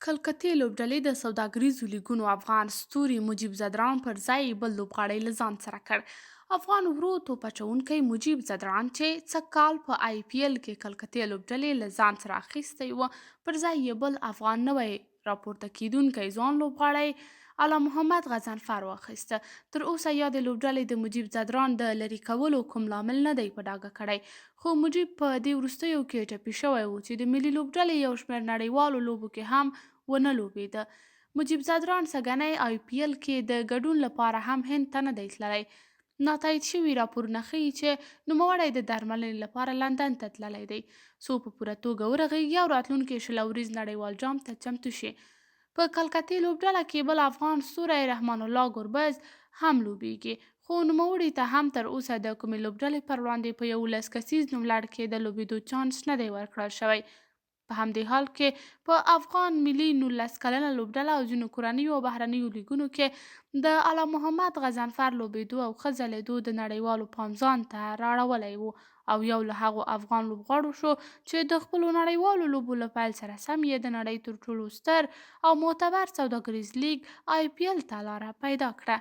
کلکتې لوبډلې د سوداګریزو لیګونو افغان ستوري مجیب ځدراڼ پر ځای بل لوبغاړی له ځان سره کړ. افغان ورو توپ اچوونکی مجیب ځدراڼ چې سږ کال په آی پي ایل کې کلکتې لوبډلې له ځان سره اخیستی و، پر ځای یې بل افغان نوی راپورته کېدونکی ځوان لوبغاړی علا محمد غضنفر واخیست. تر اوسه یادې لوبډلې د مجیب ځدراڼ د لرې کولو کوم لامل نه دی په ډاګه کړی، خو مجیب په دې وروستیو کې ټپي شوی و چې د ملي لوبډلې یو شمېر نړیوالو لوبو کې هم ونه لوبېده. مجیب ځدراڼ سږنی آی پي ایل کې د ګډون لپاره هم هند ته نه دی تللی. ناتایید شوي راپورونه ښيي چې نوموړی د درملنې لپاره لندن ته تللی دی، څو په پوره توګه ورغېږي او راتلونکي 20 اوریز نړیوال جام ته چمتو شي. په کلکتې لوبډله کې بل افغان ستوری رحمان الله ګربز هم لوبېږي، خو نوموړي ته هم تر اوسه د کومې لوبډلې پر وړاندې په 11 کسیز نوملړ کې د لوبېدو چانس نه دی ورکړل شوی. په همدې حال کې په افغان ملي 19 کلنه لوبډله او ځینو کورنیو او بهرنیو لیګونو کې د علا محمد غضنفر لوبېدو او ښه ځلېدو د نړیوالو پام ځان ته رااړولی و او یو له هغو افغان لوبغاړو شو چې د خپلو نړیوالو لوبو له پیل سره سم یې د نړۍ تر ټولو ستر او معتبر سوداګریز لیګ آی پي ایل ته لاره پیدا کړه.